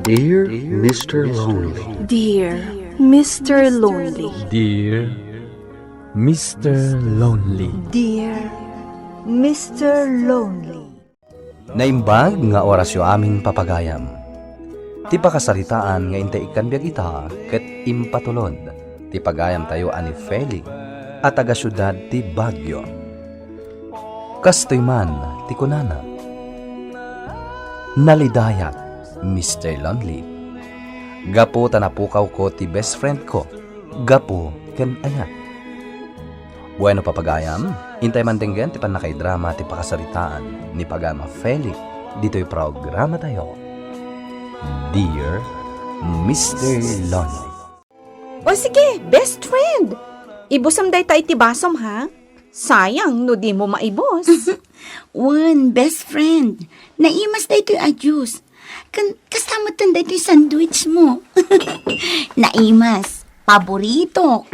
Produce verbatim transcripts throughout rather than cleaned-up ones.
Dear Mister Lonely. Dear Mister Lonely. Dear Mister Lonely. Dear Mister Lonely. Naimbag nga orasyo amin, papagayam. Ti pakasaritaan nga intay ikkan biag ita ket impatulod ti pagayamtayo a ni Feli a taga-siudad ti Baguio. Kastoy man ti kunana, "Nalidayak, Mister Lonely, gapu ta napukawko ti best friend ko gapu ken ayat." Bueno, papagayam, intay man denggen ti pannakaidrama ti pakasaritaan ni pagayam a Feli ditoy programatayo, Dear Mister Lonely. O sige, best friend! Ibusem dayta iti basom, ha? Sayang no dimo maibus. Wen, best friend. Naimas daytoy a juice. Ken kasta metten daytoy sandwich mo. Naimas. Paborito.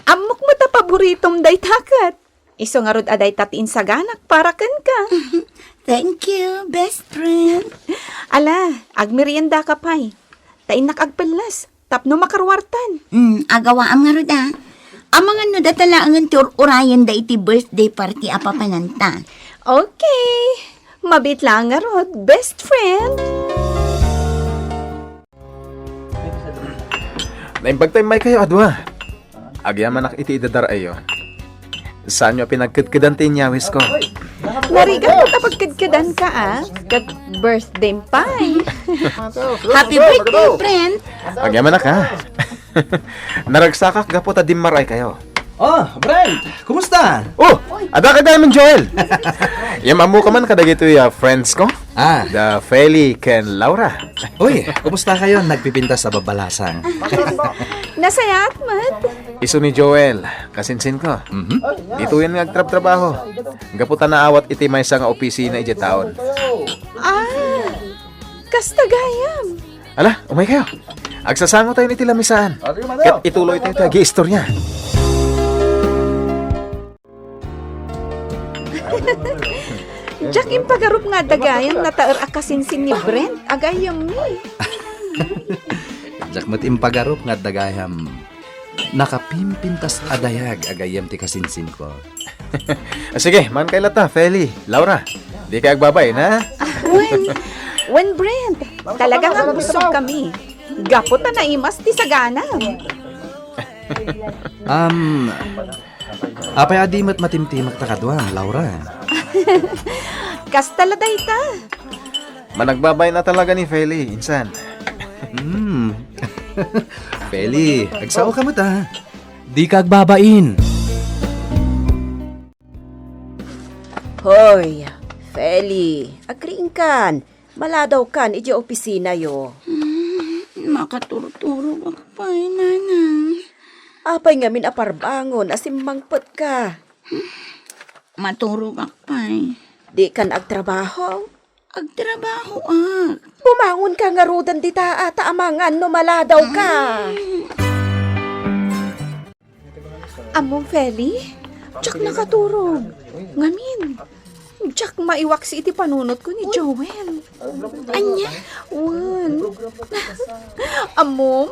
Ammok met a paboritom dayta ket. Isu ngarud a dayta ti insaganak para kenka. Thank you, best friend. Ala, agmeriendaka pay. Ta innak agpellas tapno makaruartan. Hmm, agawaam ngarud a. Amangan no data laengen ti ur-urayenda iti birthday party a papananta. Okay. Mabiit laeng ngarud, best friend. Naimbag ta immaykayo a dua. Agyamanak iti idadar-ayo. Saanyo a pinagkedkedan ti inyawisko. Narigat met a pagkedkedanka, a? Ket birthday pay. Happy birthday, friend! Agyamanak, a? Naragsakak gapu ta dimmaray kayo. Oh, Brent! Kumusta? Oh, adda ka gayam, Joel. Yam-ammoka man kadagitoy a friends ko. Ah. Da Feli ken Laura. Uy, kumusta kayo? Nagpipintas a babalasang. Nasayaat met. Isu ni Joel, kasinsin ko. Mhm. Ditoyen nga agtrabtrabaho. Gapu ta naawat iti maysa nga opisina idiay taon. Ah, kasta gayam. Ala, umay kayo. Agsasango tayo iti lamisaan. Ket ituloy tayo ti agiistorya. Diak impagarup nga adda gayam nataer a kasinsin ni Brent, agayammi. Diak met impagarup nga adda gayam nakapimpintas a dayag, agayam ti kasinsin ko. Sige, man kay latta, Feli, Laura. Di kay agbabain, ha? Wen, wen, Brent, talaga nga agbussog kami. Gapu ta naimas ti sagana. Um, apay a di met matimtimek ta kaduam, Laura? Kasta la dayta. Managbabain a talaga ni Feli, insan. Hmm. Feli, agsao ka met, a. Di ka agbabain. Hoy, Feli, agriingkan. Maladawkan idiay opisinayo. Hmm, makaturturogak pay, Nanang. Apay ngamin a parbangon a simmangpetka? Maturogak pay. Dikan agtrabaho? Agtrabahoak. Bumangonka ngaruden dita a ta amangan no maladawka. Ay. Ammom, Feli? Diak nakaturog. Ngamin, diak maiwaksi iti panunotko ni Joel. Ania? Wen. Ammom,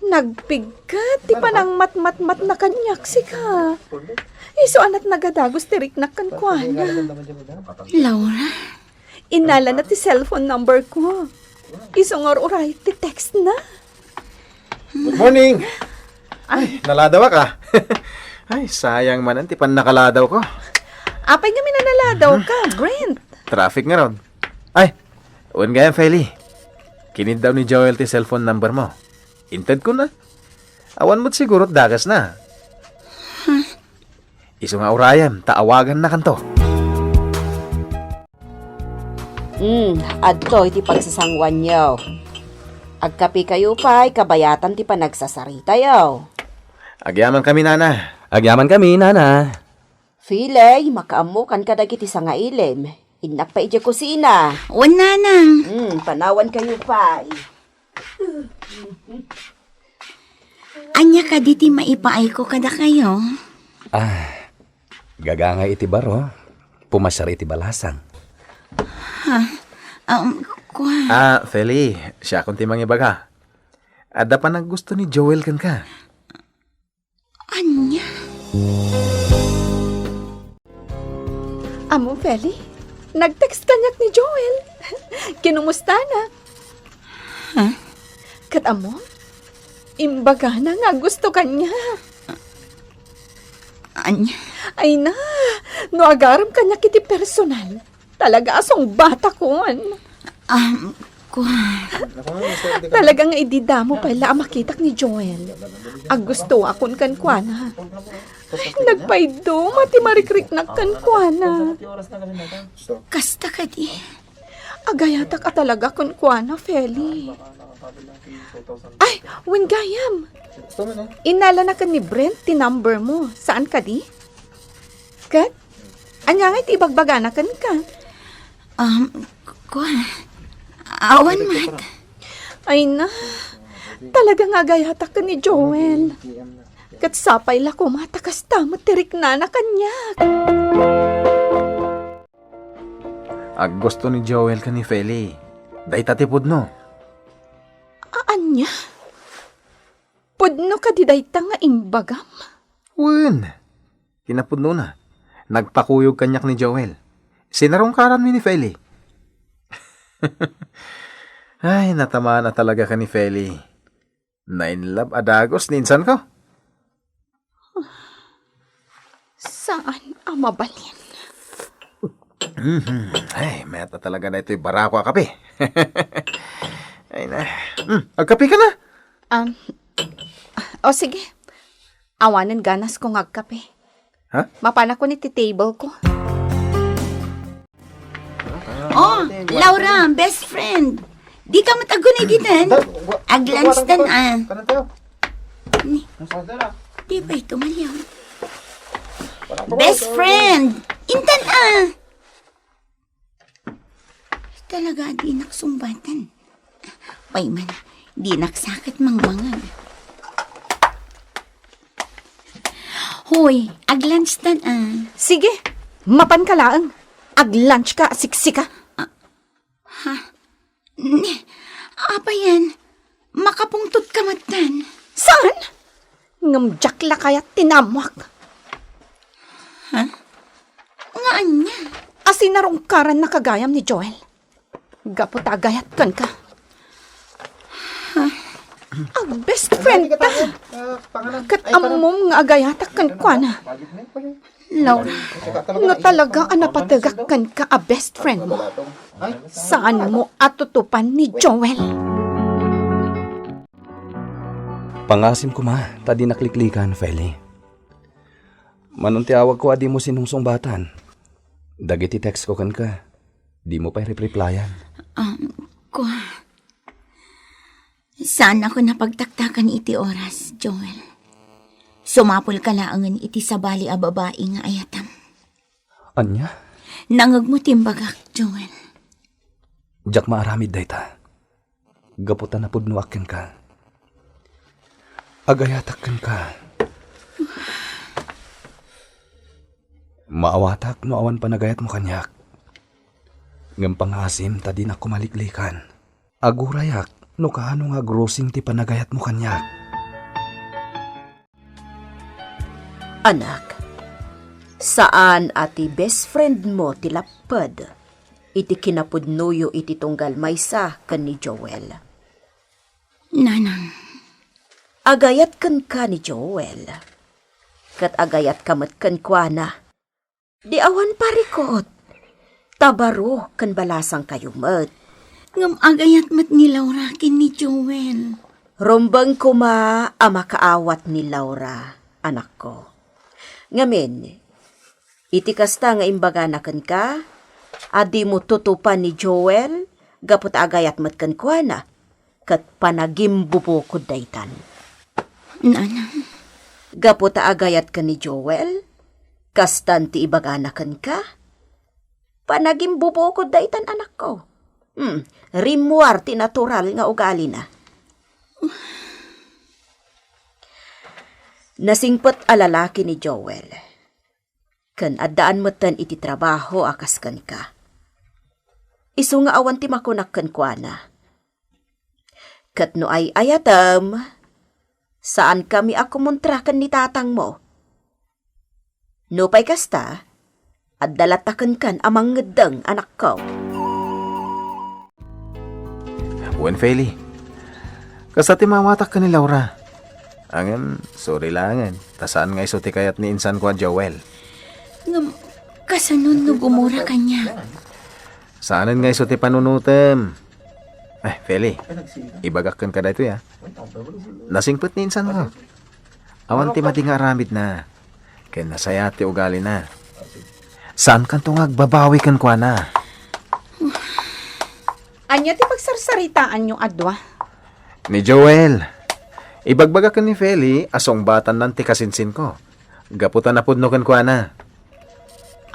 nagpigket ti panangmatmatmatna kaniak sika. Isu a natnagadagus ti riknak kenkuana. Laura? Innalana ti cellphone number ko. Isu nga ur-uray ti text na. Good morning! Ay, naladawak, a. Ay, sayang manen ti pannakaladaw ko. Apay ngamin a naladawka, Brent? Traffic ngarud. Ay, wen gayam, Feli. Kiniddaw ni Joel ti cellphone number mo. Intedko na. Awan met siguro dagasna. Isu nga urayem ta awagannakanto. Hmm, adtoy ti pagsasangoanyo. Agkapekayo pay kabayatan ti panagsasaritayo. Agyamankami, Nana. Agyamankami, Nana. Feli, makaammokan kadagiti sangailim. Innak pay idiay kusina. Wen, Nanang. Hmm, panawankayo pay. Ania kadi ti maipaayko kadakayo? Ah, gagangay iti baro, pumasiar iti balasang. Ha? Um, Kua. Ah, Feli, siakon ti mangibaga. Adda panaggusto ni Joel kenka. Ania? Ammom, Feli, nag-text kaniak ni Joel. Kinumustana. Ha? Ket ammom, imbagana nga gusto kaniak. Ania? Ay na, no agarem kaniak iti personal, talaga a sungbatakon. Um, kua. Talaga nga idi damo pay la a makitak ni Joel. Aggustoakon kenkuana. Nagpayduma ti marikriknak kenkuana. Kasta kadi? Agayatak a talaga kenkuana, Feli. Ay, wen gayam. Innalana ken ni Brent ti number mo. Saan kadi? Ket, ania ngay ti ibagbagana kenka? Um, kua, awan met. Ay na, talaga nga agayatak ken ni Joel. Ket sapay la koma ta kasta met ti riknana kaniak. Aggusto ni Joel ken ni Feli. Dayta ti pudno. A-, ania? Pudno kadi dayta nga imbagam? Wen. Kinapudnona, nagpakuyog kaniak ni Joel. Sinarungkaranmi ni Feli. Ay, natamaan a talaga ka ni Feli. Na-in love a dagus ni insan ko. Saan a mabalin? Mhm. Ay, mayat a talaga na ito'y barako a kape. Ay na. Hmm, agkape ka na? Um, o sige. Awanen ganas ko nga agkape. Ha? Mapanakon iti table ko. Oh, Laura, best friend. Di ka met aggunay ditan. Aglunch tan, ah. Ni, di ba ito maliw? Best friend. Intan, ah. Talaga, di naksungbatan. Way man, di naksakat mangmangag. Hoy, aglunch tan, ah. Sige, mapan ka laeng. Aglunch ka, siksika. Ah, ha? Ne, apa yan? Makapungtot ka met tan. Saan? Ngem diak la kayat ti naammoak. Ha? Nga ania? A sinarungkaranna gayam ni Joel. Gapu ta agayat kenka. Ha? Ag-best friend ta. Ket ammom nga agayatak kenkuana. Laura, no talaga a napategak kenka a best friend mo, saanmo a tutupan ni Joel. Pangasim koma ta di nakliklikan, Feli. Mano ti awagko a dimo sinungsungbatan? Dagiti text ko kenka, dimo pay repreplayan. Um, kua. Saan ako napagtaktakan iti oras, Joel. Sumapul ka laengen iti sabali a babai nga ayatam. Ania? Nangegmo ti imbagak, Joel. Diak maaramid dayta. Gapu ta napudnoak kenka. Agayatak kenka. Maawatak no awan panagayatmo kaniak. Ngem pangasim ta dinak kumaliklikan. Agurayak no kaano nga agrusing ti panagayatmo kaniak. Anak, saan a ti best friend mo ti lapped iti kinapudnoyo iti tunggal maysa ken ni Joel. Nanang. Agayat kenka ni Joel, ket agayatka met kenkuana. Di awan parikut. Ta baro ken balasangkayo met. Ngem agayat met ni Laura ken ni Joel. Rumbeng koma a makaawat ni Laura, anakko. Ngamin, iti kasta nga imbagana kenka, a dimo tutupan ni Joel, gapu ta agayat met kenkuana, ket panagimbubokod daytan. Nanang. Gapu ta agayat ken ni Joel, kastan ti ibagana kenka, panagimbubokod daytan, anakko. Hmm, rimmuar ti natural nga ugalina. Nasingpet a lalaki ni Joel. Ken addaan metten iti trabaho a kas kenka. Isu nga awan ti makunak kenkuana. Ket no ay-ayatem, saankami a kumontra ken ni tatangmo. Nupay kasta, adda latta kenkan a mangngeddeng, anakko. Wen, Feli. Kasta ti maawatak ken ni Laura. Ngem, sorry laengen, ta saan nga isu ti kayat ni insanko a Joel. Ngem, kasano no gumura kaniak? Saanen nga isu ti panunotem. Eh, Feli, ibagak kenka daytoy, a. Nasingpet ni insanko. Awan ti madi nga aramidna. Ken nasayaat ti ugalina. Saankanto nga agbabawi kenkuana. Ania ti pagsarsaritaanyo a dua? Ni Joel. Ibagbaga ken ni Feli a sungbatannan ti kasinsinko. Gapu ta napudno kenkuana.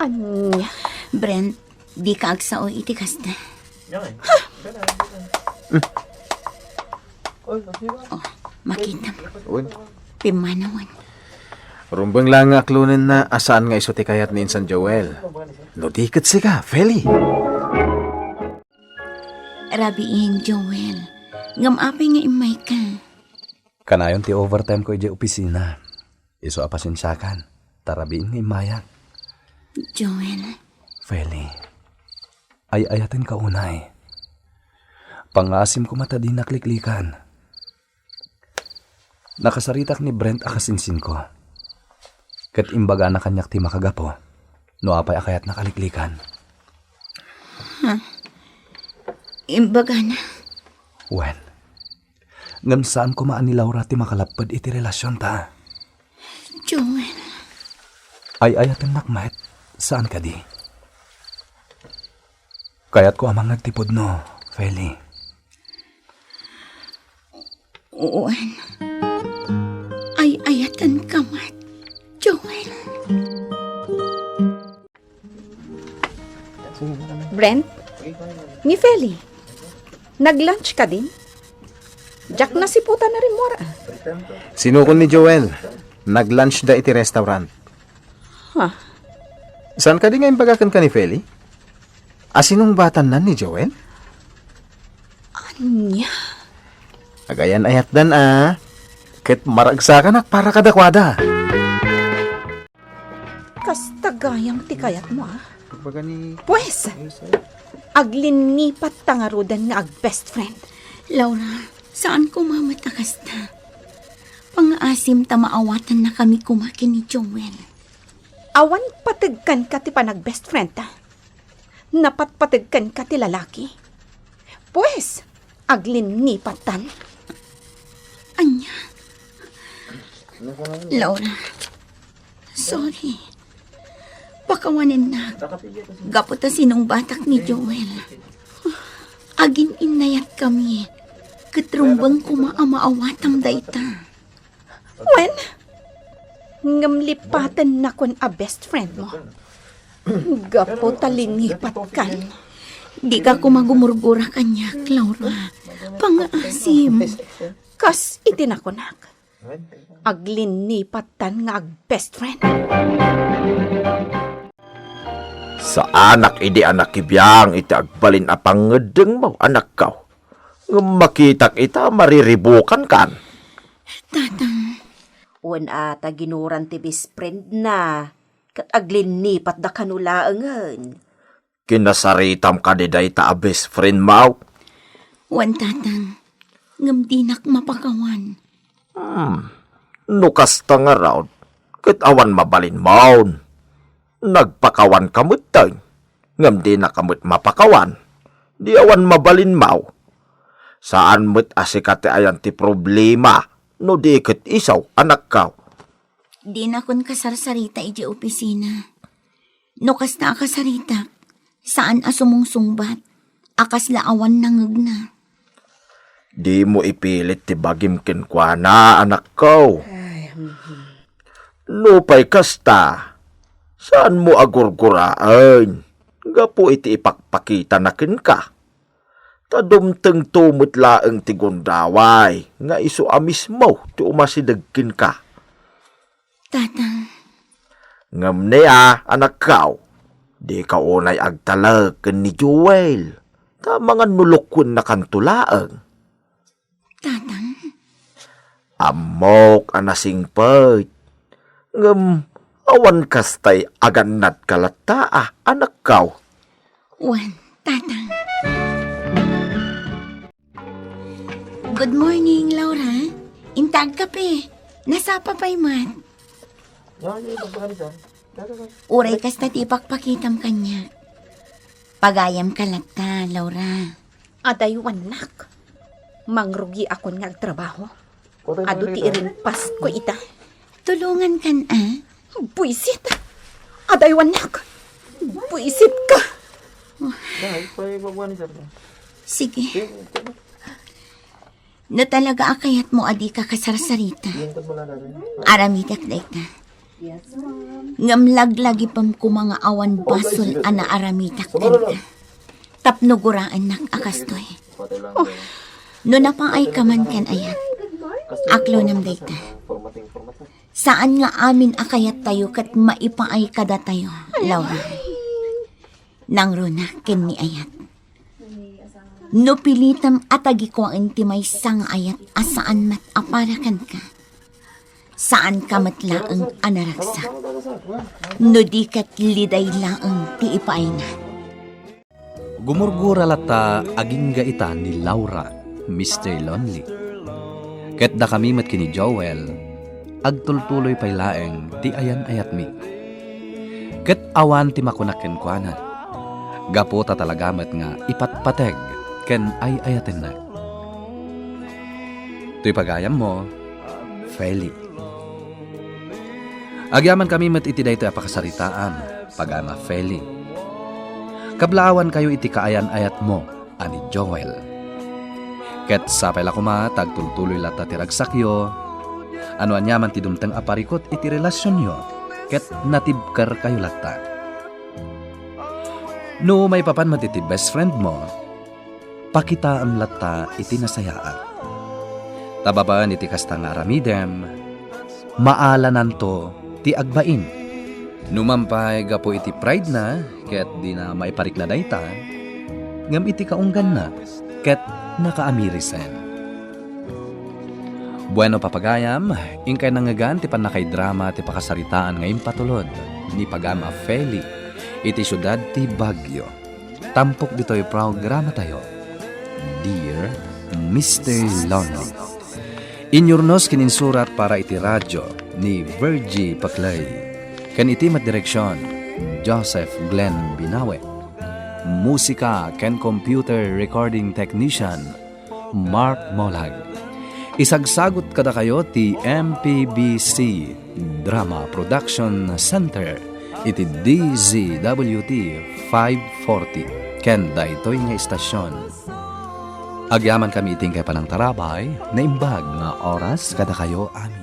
Ania? Brent, dika agsao iti kasta. Oh, makitam. Wen. Pimmanawen. Rumbeng la nga aklonenna a saan nga isu ti kayat ni insan Joel. No di ket sika, Feli. Rabiin, Joel. Ngem apay nga immayka? Kanayon ti overtime ko idiay opisina. Isu a pasensiakan, ta rabiin nga immayak. Joel. Feli, ay-ayatenka unay. Pangngaasim koma ta dinak liklikan. Nakasaritak ni Brent a kasinsinko. Ket imbagana kaniak ti makagapu no apay a kayatnak a liklikan. Huh? Imbagana? Wen, ngem saan koma a ni Laura ti makalapped iti relasionta. Joel. Ay-ayatennak met, saan kadi? Kayatko a mangngeg ti pudno, Feli. Wen. Ay-ayatenka met, Joel. Brent? Ni Feli? Nag-lunch kadin? Diak nasiputan a rimmuar, a. Sinukon ni Joel. Nag-lunch da iti restaurant. Ha? Saan kadi nga imbaga kenka ni Feli? A sinungbatanna ni Joel? Ania? Agayan-ayatdan, a. Ket maragsakanak para kadakuada. Kasta gayam ti kayatmo, a. Kumbaga ni Pues, aglinnipatta ngaruden nga ag-best friend. Laura, saan koma met a kasta. Pangngaasim ta maawatannakami koma ken ni Joel. Awan pateg kenka ti panag-best friend ta. Napatpateg kenka ti lalaki. Pues, aglinnipatta. Ania? Laura, sorry. Pakawanennak. Gapu ta sinungbatak ni Joel. Agin-innayatkami. Ket rumbeng koma a maawatam dayta. Wen, ngem lipatennakon a best friend mo. Gapu ta linnipatkan. Dika koma gumurgura kaniak, Laura. Pangngaasim. Kas iti nakunak, aglinnipattan nga ag-best friend. Saanak idi a nakibiang iti agbalin a pangngeddengmo, anakko. Ngem makitak ita, mariribukankan. Tatang. Wen a ta ginuran ti best friend na, ket aglinnipatda kano laengen. Kinasaritam kadi dayta a best friend mo? Wen, Tatang. Ngem dinak mapakawan. Hmm. No kasta ngarud, ket awan mabalinmo. Nagpakawanka metten, ngem dinaka met mapakawan. Di awan mabalinmo. Saan met a sika ti ayan ti problema, no di ket isu, anakko. Dinakon kasarsarita idiay opisina. No kasta a kasaritak, saan a sumungsungbat a kasla awan nangngegna. Dimo ipilit ti bagim kenkuana, anakko. Ay, mhm. Nupay kasta, saanmo a gurguraen gapu iti ipakpakitana kenka. Ta dumtengto met laeng ti gundaway nga isu a mismo ti umasideg kenka. Tatang. Ngem ni a, anakko, dika unay agtalek ken ni Joel. Ta mangan no lukwennakanto laeng. Tatang? Ammok a nasingpet. Ngem awan kastay agannadka latta a, anakko. Wen, Tatang. Good morning, Laura. Intaag kape. Nasapa pay met. Uray kasta ti ipakpakitam kaniak. Pagayamka latta, Laura. Adaywannak. Mangrugiakon nga agtrabaho. Adu ti irinpasko ita. Tulongankan, a? Buisit! Adaywannak! Buisitka! Sige. No talaga a kayatmo a dika kasarsarita, aramidek dayta. Ngem laglagipem koma nga awan basol a naaramidak kenka. Tapno guraennak a kastoy. Oh, no napaayka man ken ayat, aklonam dayta. Saan nga amin a kayattayo ket maipaay kadatayo, Laura. Nangrunak ken ni ayat. No pilitem a tagikuaen ti maysa nga ayat a saan met a para kenka, saanka met laeng a naragsak. No di ket liday laeng ti ipaayna. Gumurgura latta agingga ita ni Laura, Mister Lonely. Ket dakami met ken ni Joel, agtultuloy pay laeng ti ayan-ayatmi. Ket awan ti makunak kenkuana, gapu ta talaga met nga ipatpateg ken ay-ayatennak. Toy pagayammo, Feli. Agyamankami met iti daytoy a pakasaritaan, pagayam a Feli. Kablaawankayo iti kaayan-ayatmo a ni Joel. Ket sapay la koma ta agtultuloy latta ti ragsakyo, a no aniaman ti dumteng a parikut iti relasionyo, ket natibkerkayo latta. No maipapan met iti best friend mo, pakitaem latta iti nasayaat. Ta babaen iti kasta nga aramidem, maalananto ti agbain. Numan pay gapu iti pride na ket dina maiparikna dayta, ngem iti kaungganna ket nakaamiri sen. Bueno, papagayam, inkay nangngegan ti pannakaidrama ti pakasaritaan nga impatulod ni pagayam a Feli iti siudad ti Baguio. Tampok ditoy programatayo, Dear Mister Lonely. Inyurnos ken insurat para iti radio ni Virgie Paclay. Ken iti met direksion, Joseph Glenn Binawe. Musika ken computer recording technician, Mark Molag. Isagsagut kadakayo ti M P B C Drama Production Center iti D Z W T five forty ken daytoy nga istasion. Agyamankami iti inkay panangtarabay, naimbag nga oras kadakayo amin.